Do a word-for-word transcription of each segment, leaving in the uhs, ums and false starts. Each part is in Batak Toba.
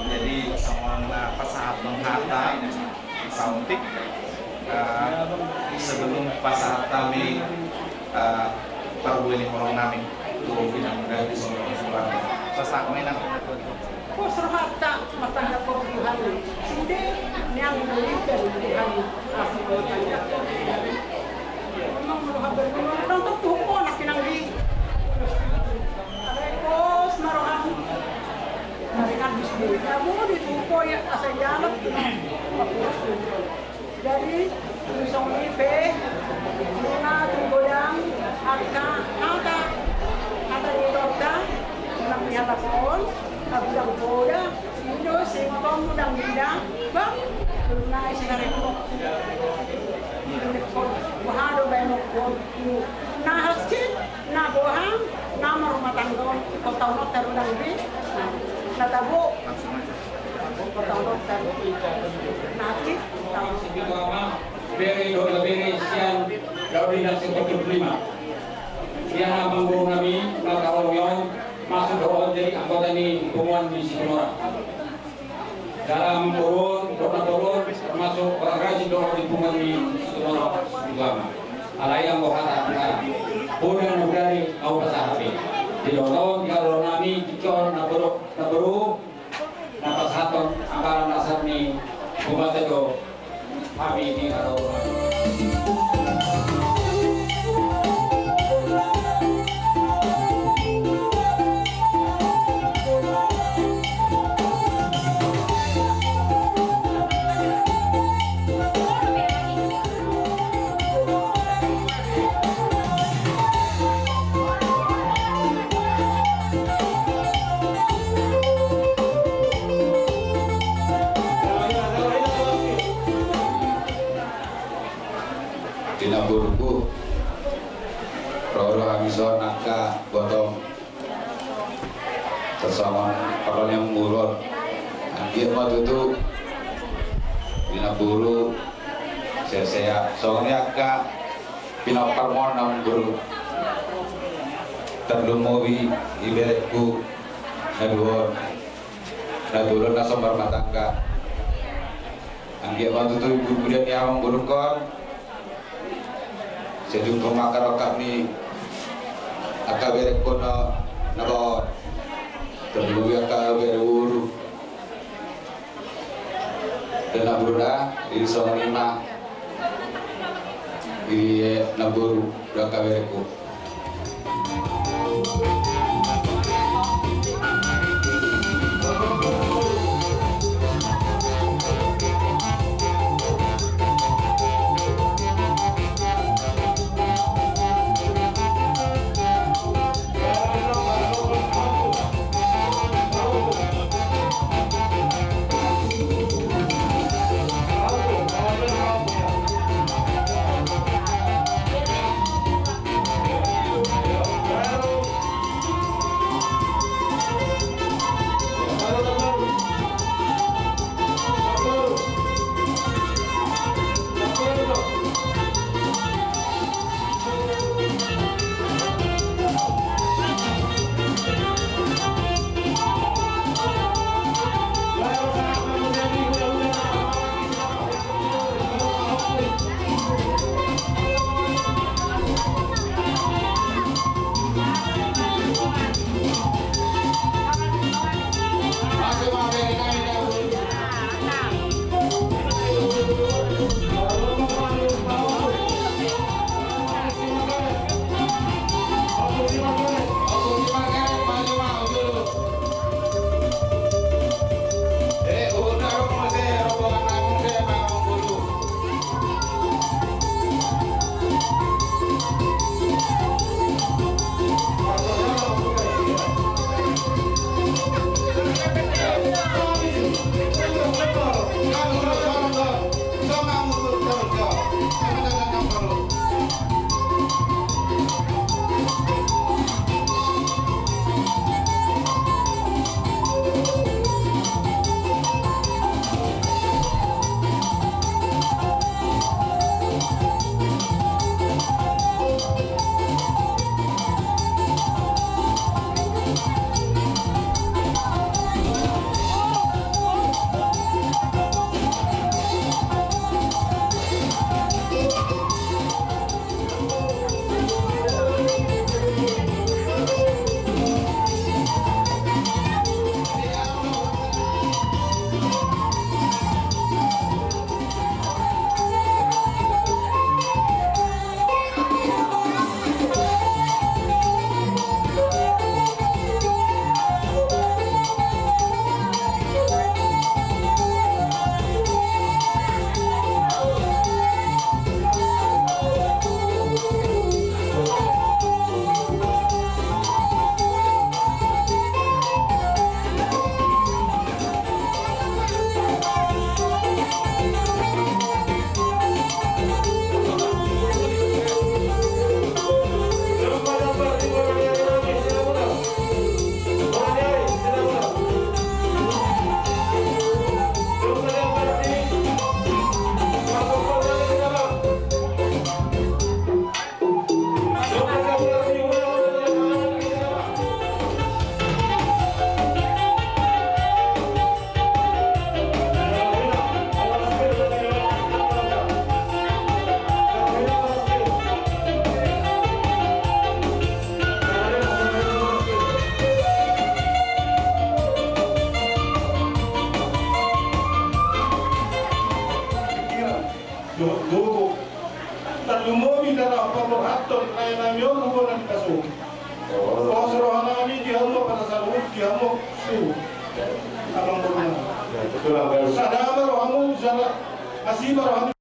Jadi, songon na pasahathon hata saontik, eh, sebelum pasahat hami, eh, parbue ni holong nami tu inang dahulu songon surat. Pasahat ma inang. Pos rohanta martanggap tu Tuhan i. Sude nian, mulai dari Tuhan i. Memang roha berguna, nonton tu hukum anak inang di. Pos ma roham. Taringot di sini. Kamu di tupo ya, asa jalan. Jadi, songon i pe, nunga tung godang angka hata, hata ni rohanta, nang dihatahon, abu dang poda, indo, singkop, dang bida, bang, nunga isi karepo. Boha do baen on, na hansit, na boha, na marumah tangga on, kota on taru dang bi, na tabo. Bere dohot bere sian Gaudi na singkotul lima. Ia amangboru nami, na tahu on, masuk dohot jadi anggota ni punguan di Situmorang. Dalam turun, dohot na turun, termasuk orang rajin dohot di punguan di Situmorang. Alai anggo hata, hata. Pun yang dari kau pasahapi. Di dohot, di kalau nami, di cor, na boru, na boru, na pasahathon angka na sar ni Debata do hami di haraoran. Gotong. Tarsongon parrohahon ni namboru on. Anggiat ma tutu di namboru sehat-sehat. Songon i angka pinompar ni namboru. Tarlumobi iberekku na dua on. Na dua on na so marumah tangga. Anggiat ma tutu di pudipudi ni amangborungkon. Sai jumpa ma angka rongkap ni angka berekku na baoa on. Tarlumobi angka bere boru. Dan namboru da, di songon i ma di namboru dohot angka berekku. Dohot gogo. Tarlumobi na laho paborhathon lae nami on, rubo na di pasoki. Pos roha nami di hamu, panasaran di hamu. Su. Amangboru nami. Sada ma rohamu, sada asi ma rohamu.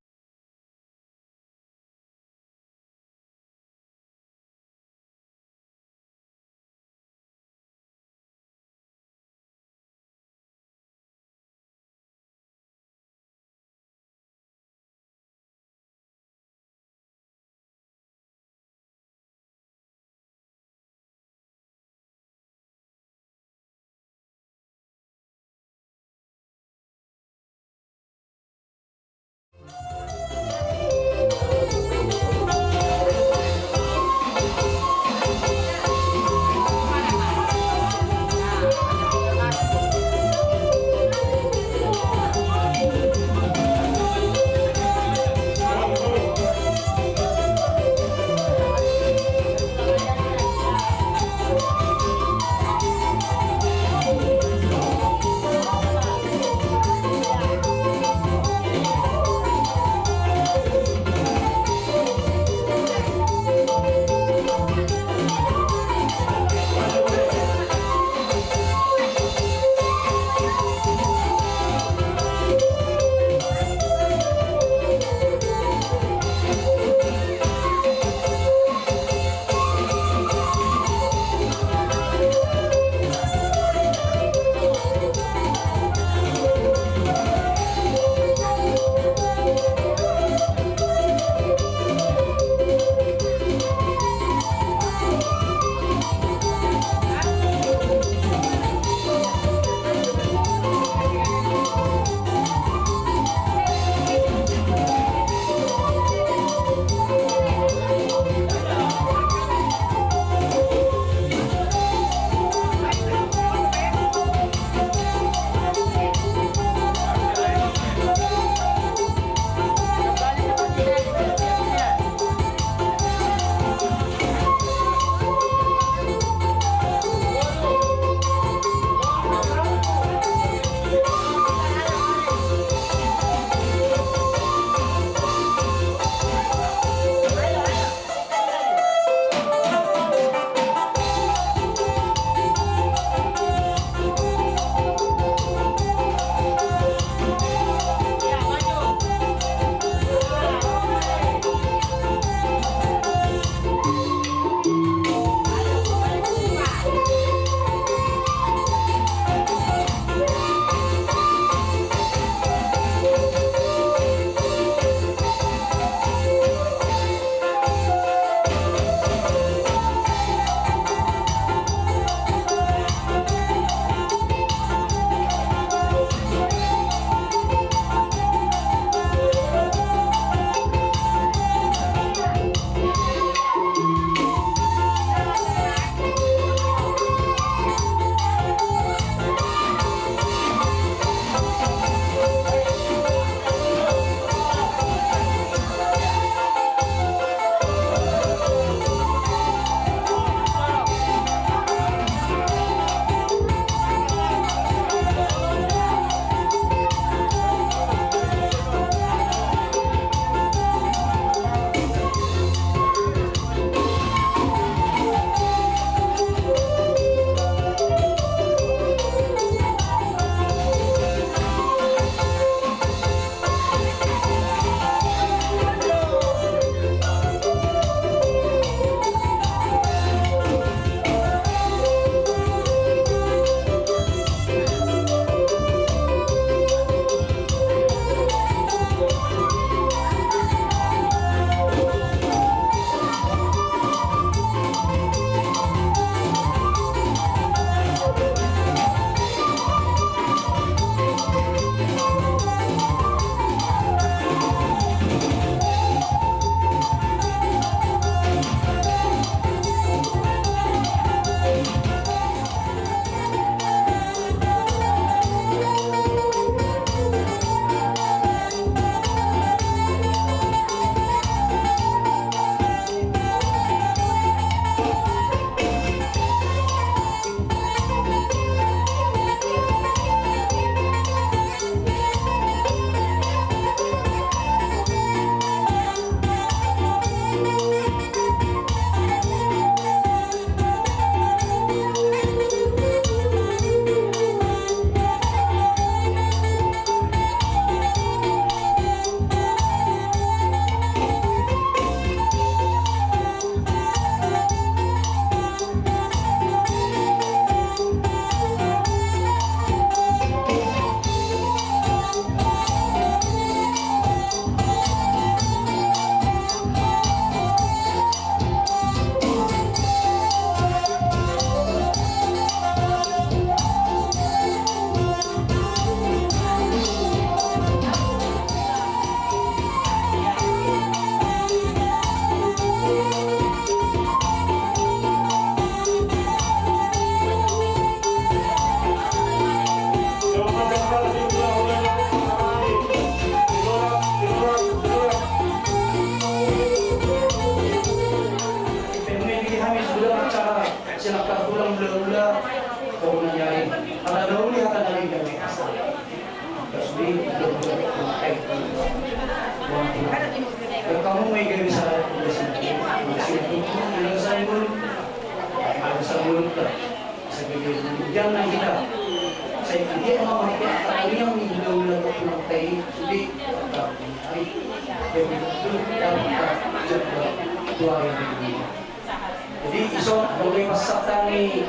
Jadi ison, adong do i pasahat ni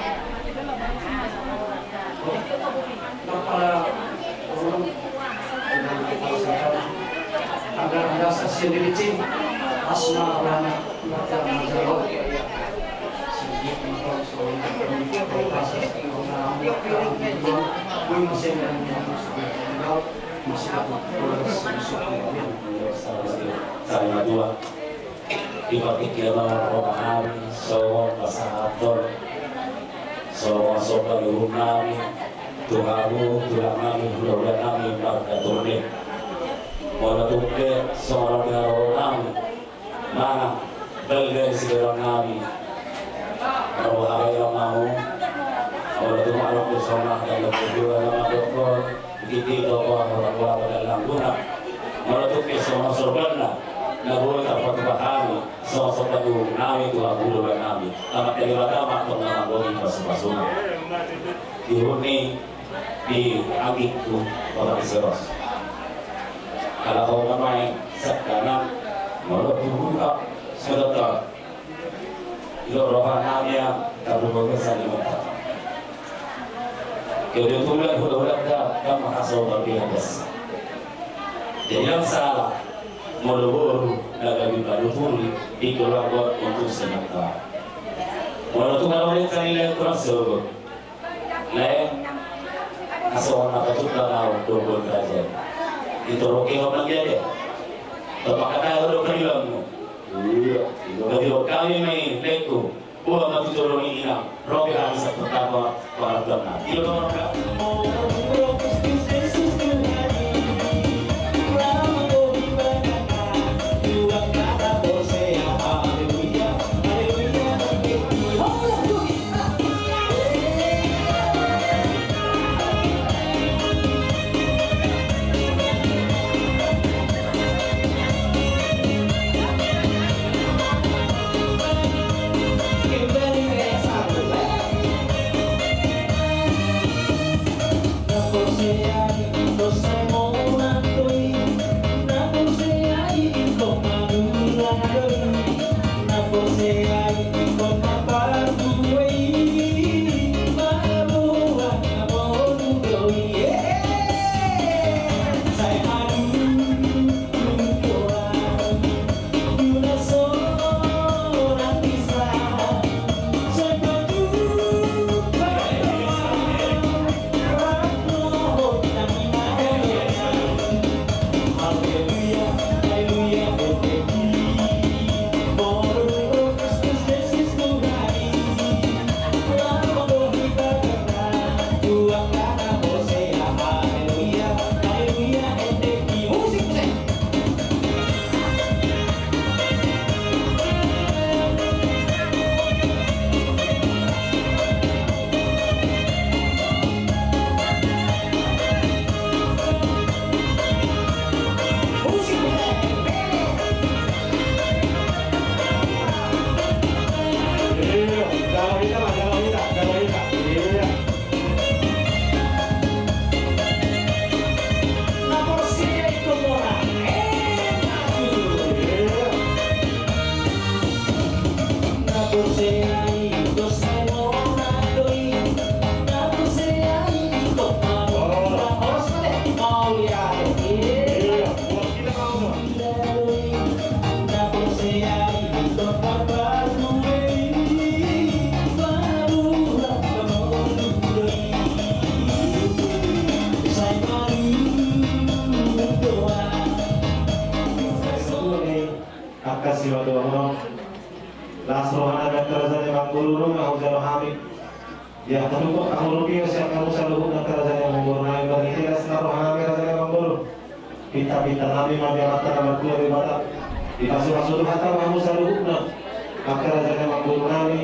kepala anggaran dasar sian D P C, Asma Rana, Rana Jawa. Salam dua. Di partingkian on, roha nami songon pasahathon, songon somba ni uhum nami tu hamu, tulang nami, hula-hula nami, marga Turnip. Molo tung pe songon on di haroro nami, manang balga ni siberang nami, molo habaen ma hamu, molo tung adong pe songon na hata ni natuatua na mandok on, Didok do roha ni hulahula padalan guna. Molo tung pe songon sorbanna na boi tarpatupa hami, songon sorban ni uhum nami tu hamu dohonon nami. Amanta Debata ma antong na manggohi pasupasuna. Di uhum ni, di anggingku, Bapak Iseros. Kalau kau mamain sekarang, molo tung buka sebentar. Ilo roha nami, tarlumobi salimonta. Kebetulan hula-hulanta, kan mahasau tapi hadas. Jadi yang salah, molo boru na gabe manuturi, di keluarga untuk sementara. Molo tu kalau ada cari lain kurang seubur. Lae, asa on na pajumpang au dohot boru raja i. Di torop i ho manjadi. Topakata ho do panilanmu. Iya. Jadi ho kami mai leku. Buat mati jolo ni inang. Robi habis satu tambah. Pangalatonna. Iya. Angka simatua, las roha nami angka raja ni amangboru, nunga hujalo hami. Ia, patupa hamu rupiah sian hamu saluhutna angka raja ni amangboru nami, marhite las ni roha nami raja ni amangboru. Pintapinta nami ma di Amanta na martua Debata. Dipasupasu Tuhanta ma hamu saluhutna angka raja ni amangboru nami.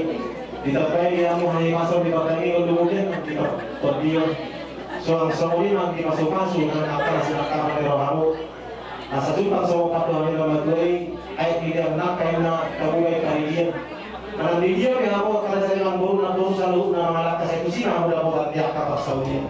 Ditambai di hamu hahipason, di pardalanan on, di panggabean, di partondion. Songon i ma di pasupasu nang angka sinangkapan ni rohamu. Asa jumpang so patuan ni roha tuai, aek ni dia nangka inna tabuai paridian. Manang di dia pe hamu angka raja ni namboru, namboru saluhutna mangalangka sai tusi ma hamu dapotan di angka parsaulian.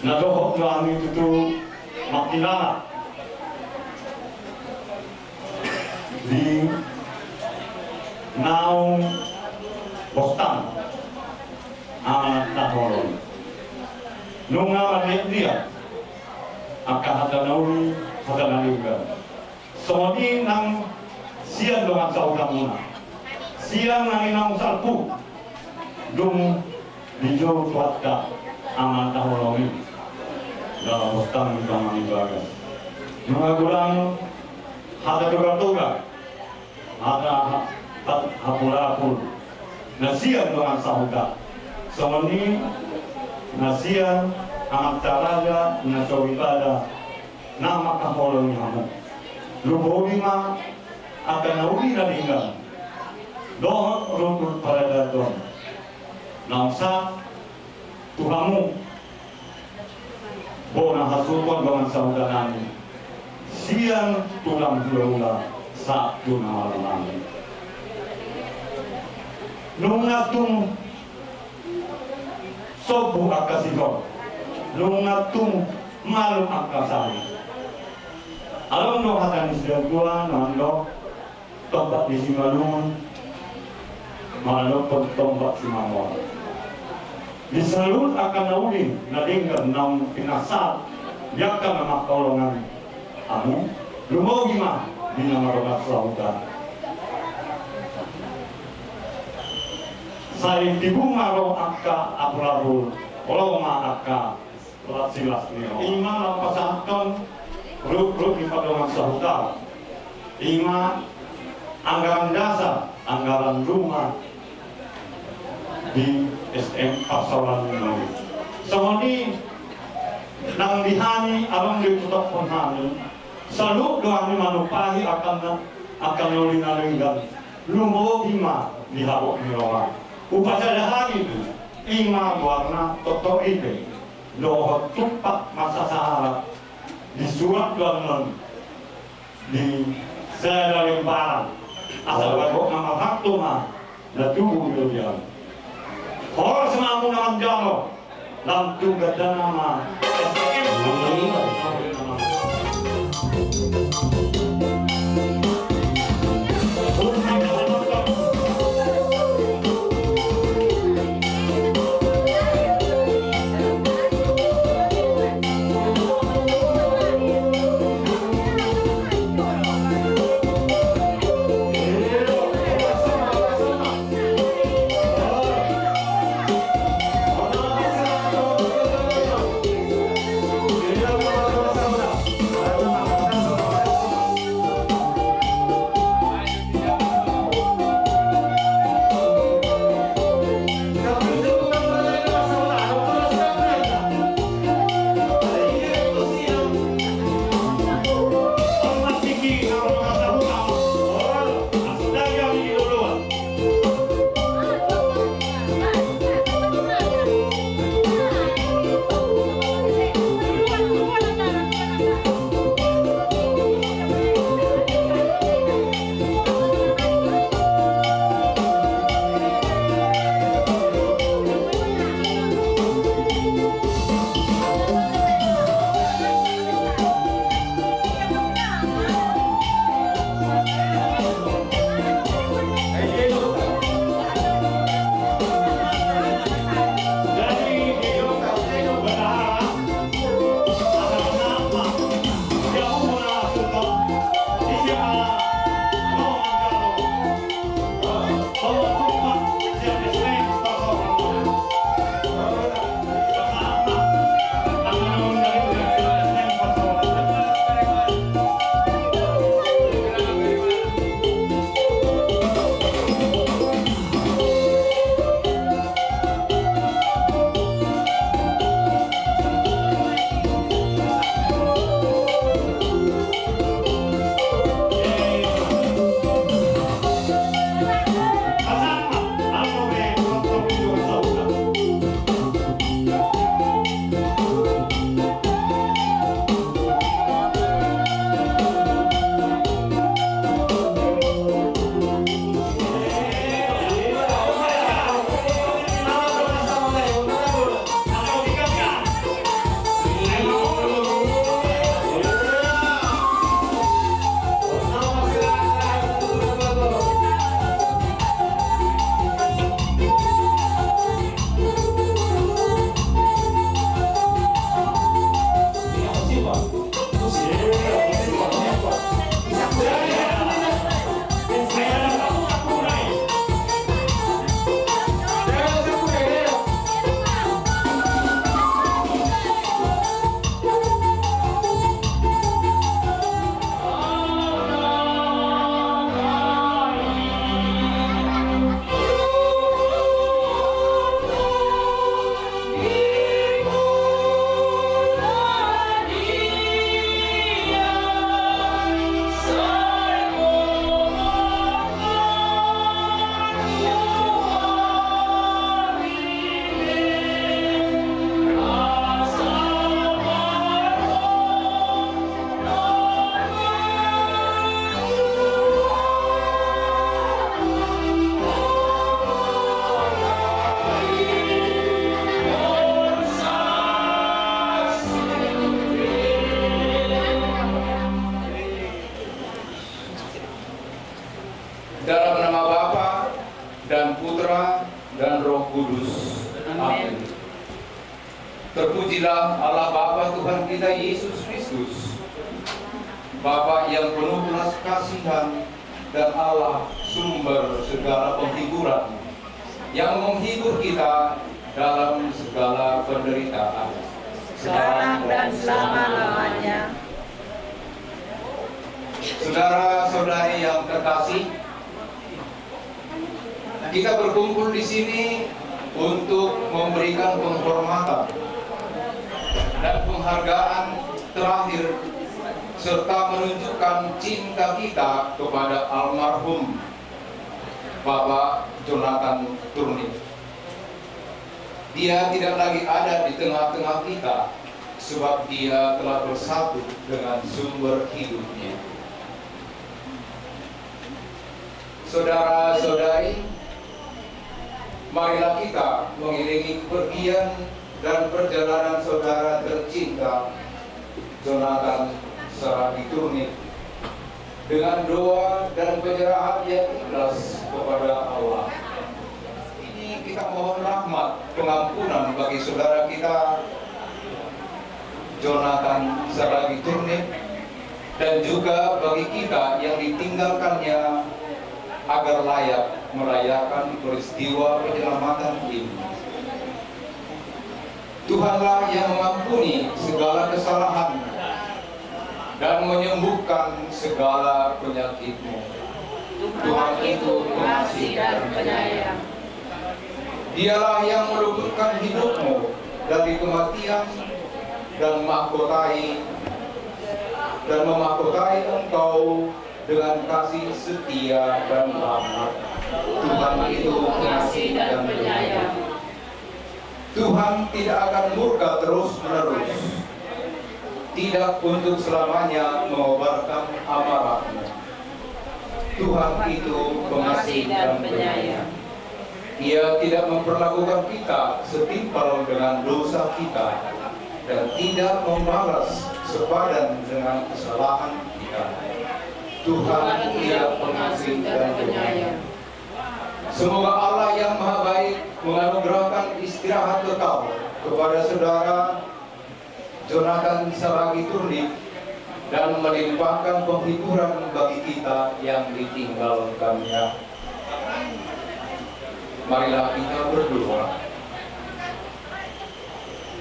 Na dohot do hami tutu mangkilala di naung bostang anak na holong. Nunga marliat-liat angka hata na uli, hata na denggan. Songon i nang sian dongan sahutamuna, sian nang i naung salpu, dung dijou Tuhanta anak na holong i. Dalam bostang di Amang Bagas. Nunga godang hata toga-toga, hata ha-, ha-, hapul-hapul na sian dongan sahuta. Songon i na sian amanta raja na soripada na mangkaholongi hamu. Lumobi ma angka na uli na denggan dohot rukun paradaton naung sahat tu hamu, bona hasuhuton dongan sahuta nami, sian tulang hula-hula sahat tu na marhaha nami. Nunga tung sombu angka sihol, nunga tung malum angka sari. Adong do hata ni sian tua na mandok, tombak ni Simalungun maradophon tombak Simamora. Di saluhut angka na uli na denggan naung pinasahat di angka na mangkaholongi hamu, lumobi ma di na mardongan sahuta. Sai tibu ma ro angka apul-apul, ro ma angka las-las ni roha. I ma laho pasahathon rukruk ni pardongan sahuta. I ma anggaran dasar, anggaran rumah di S M Parsaoran Nunga. Songon i nang di hami adong do ditotophon hami, saluhut do hami manumpahi angka na, angka na uli na denggan, lumobi ma di habot ni roha. Hupasada hami do i ma goarna, toktok i pe dohot tumpak marsasahalak di surat do annon di sada lembaran. Asa bagot na marhak tu ma na tubu di lobian. Horas ma hamu na manjalo, lam tu gandana ma. Allah Bapa Tuhan kita Yesus Kristus, Bapa yang penuh belas kasihan dan Allah sumber segala penghiburan, yang menghibur kita dalam segala penderitaan, sekarang dan selama-lamanya. Saudara-saudari yang terkasih, kita berkumpul di sini untuk memberikan penghormatan dan penghargaan terakhir serta menunjukkan cinta kita kepada almarhum Bapak Jonathan Turnip. Dia tidak lagi ada di tengah-tengah kita, sebab dia telah bersatu dengan sumber hidupnya. Saudara-saudari, marilah kita mengiringi kepergian dan perjalanan saudara tercinta, Jonathan Saragih Turnip, dengan doa dan penyerahan yang ikhlas kepada Allah. Ini kita mohon rahmat pengampunan bagi saudara kita, Jonathan Saragih Turnip, dan juga bagi kita yang ditinggalkannya, agar layak merayakan peristiwa penyelamatan ini. Tuhanlah yang mengampuni segala kesalahan dan menyembuhkan segala penyakitmu. Tuhan itu pengasih dan penyayang. Dialah yang meluputkan hidupmu dari kematian dan mahkotai, dan memahkotai engkau dengan kasih setia dan rahmat. Tuhan itu pengasih dan penyayang. Tuhan tidak akan murka terus-menerus, tidak untuk selamanya mengobarkan amarahnya. Tuhan itu pengasih dan penyayang. Ia tidak memperlakukan kita setimpal dengan dosa kita, dan tidak membalas sepadan dengan kesalahan kita. Tuhan, Ia pengasih dan penyayang. Semoga Allah yang Maha Baik menganugerahkan istirahat kekal kepada saudara Jonathan Saragih Turnip dan melimpahkan penghiburan bagi kita yang ditinggalkannya. Marilah kita berdoa.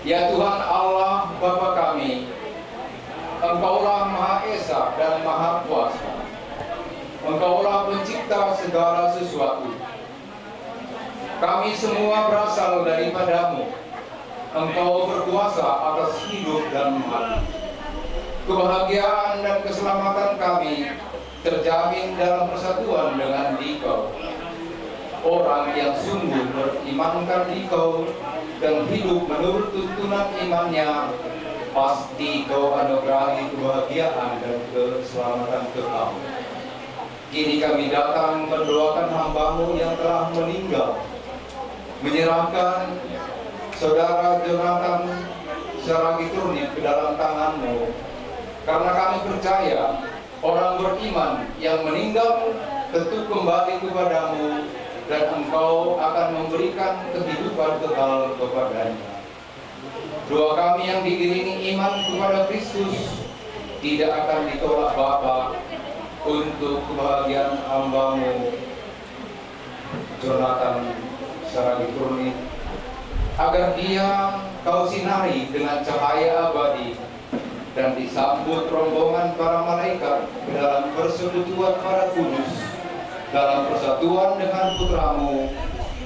Ya Tuhan Allah, Bapa kami, Engkaulah Maha Esa dan Maha Kuasa. Engkaulah pencipta segala sesuatu. Kami semua berasal daripada-Mu. Engkau berkuasa atas hidup dan mati. Kebahagiaan dan keselamatan kami terjamin dalam persatuan dengan Dikau. Orang yang sungguh berimankan Dikau dan hidup menurut tuntunan imannya, pasti Kau anugerahi kebahagiaan dan keselamatan kekal. Kini kami datang mendoakan hamba-Mu yang telah meninggal, menyerahkan saudara Jonathan Saragih Turnip ke dalam tangan-Mu, karena kami percaya orang beriman yang meninggal tentu kembali kepada-Mu, dan Engkau akan memberikan kehidupan kekal kepadanya. Doa kami yang diiringi iman kepada Kristus tidak akan ditolak Bapa untuk kebahagiaan hamba-Mu, Jonathan Saragih Turnip, agar dia Kau sinari dengan cahaya abadi dan disambut rombongan para malaikat ke dalam persekutuan para kudus, dalam persatuan dengan Putra-Mu,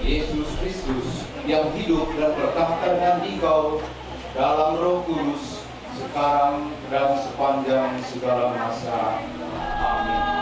Yesus Kristus, yang hidup dan bertakhta dengan Dikau dalam Roh Kudus, sekarang dan sepanjang segala masa. Amin.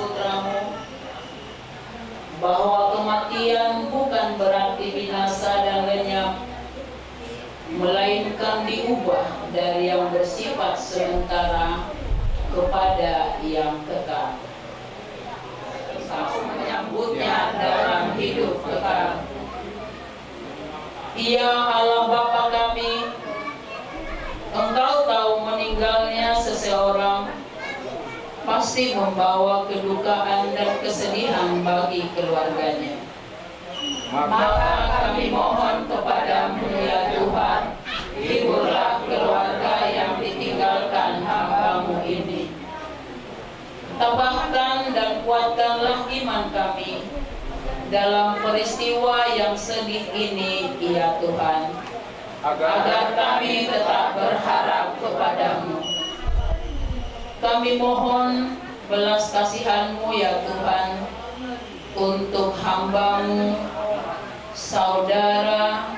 Putramu, bahwa kematian bukan berarti binasa dan lenyap, melainkan diubah dari yang bersifat sementara kepada yang kekal. Aku menyambutnya dalam hidup kekal. Ia Allah Bapa kami, Engkau tahu meninggalnya seseorang pasti membawa kedukaan dan kesedihan bagi keluarganya. Maka kami mohon kepada-Mu, ya Tuhan, hiburlah keluarga yang ditinggalkan hamba-Mu ini. Tabahkan dan kuatkanlah iman kami dalam peristiwa yang sedih ini, ya Tuhan, agar kami tetap berharap kepada-Mu. Kami mohon belas kasihan-Mu, ya Tuhan, untuk hamba-Mu, Saudara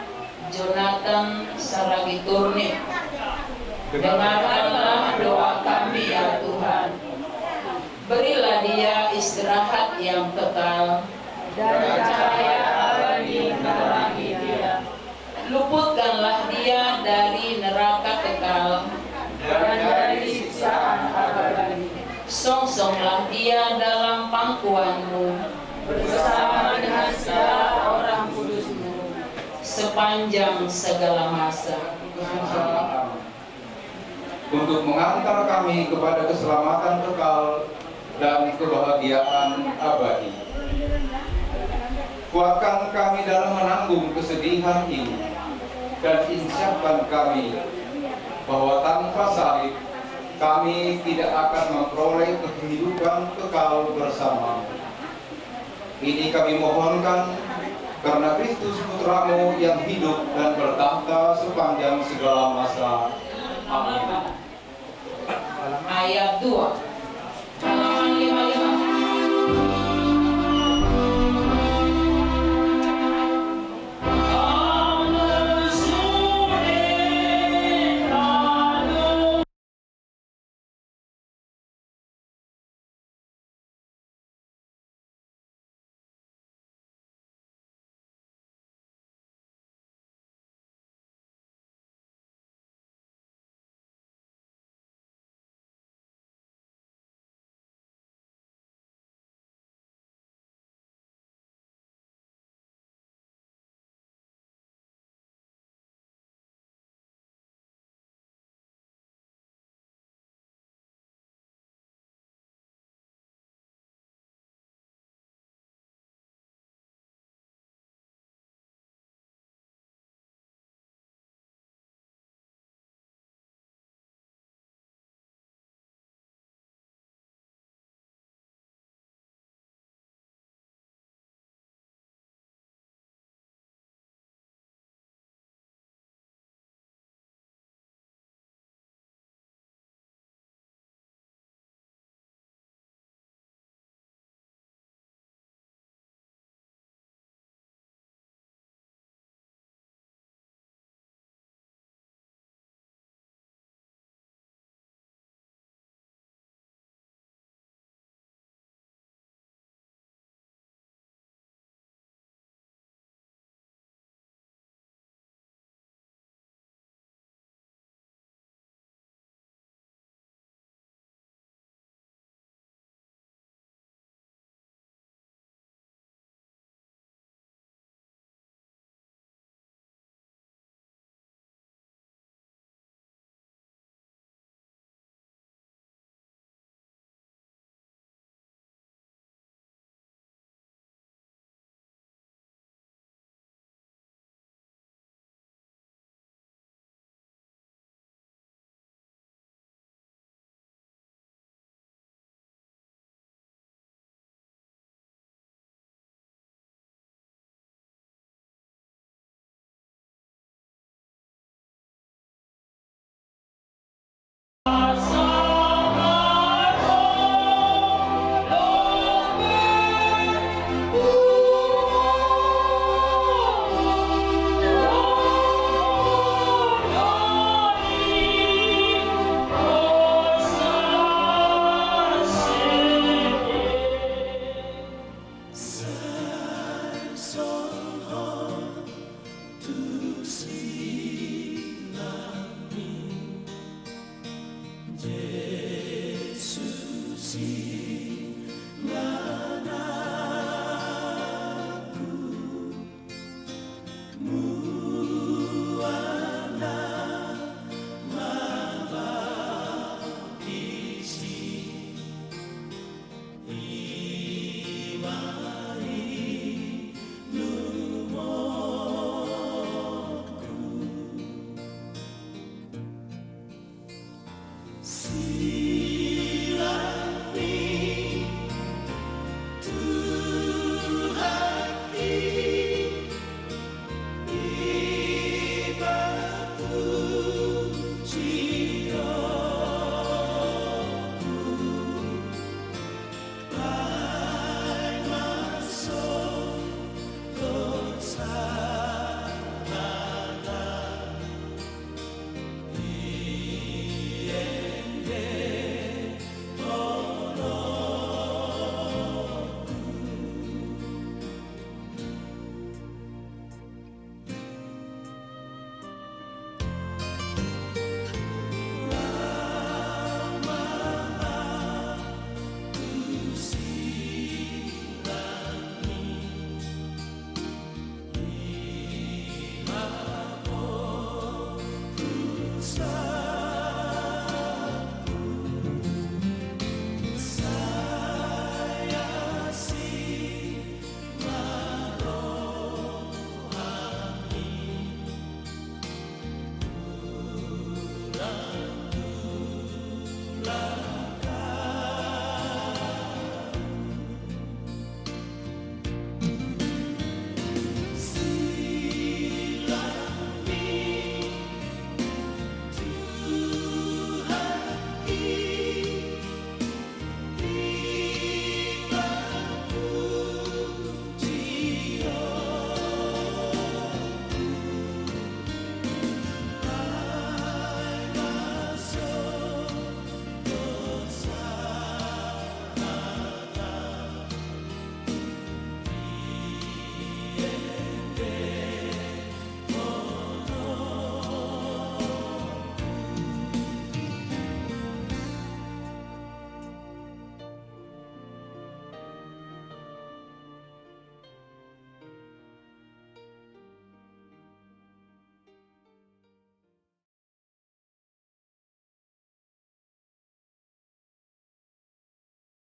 Jonathan Saragih Turnip. Dengarkanlah doa kami, ya Tuhan. Berilah dia istirahat yang kekal. Dan cahaya abadi menerangi dia. Luputkanlah dia dari neraka kekal. Dan dari siksaan abadi. Songsonglah dia dalam pangkuan-Mu. Bersama dengan segala orang kudus-Mu. Sepanjang segala masa. Untuk mengantar kami kepada keselamatan kekal dan kebahagiaan abadi. Kuatkan kami dalam menanggung kesedihan ini, dan insafkan kami bahwa tanpa salib kami tidak akan memperoleh kehidupan kekal bersama. Ini kami mohonkan karena Kristus Putra-Mu yang hidup dan bertakhta sepanjang segala masa. Amin. Ayat dua. Halaman lima lima.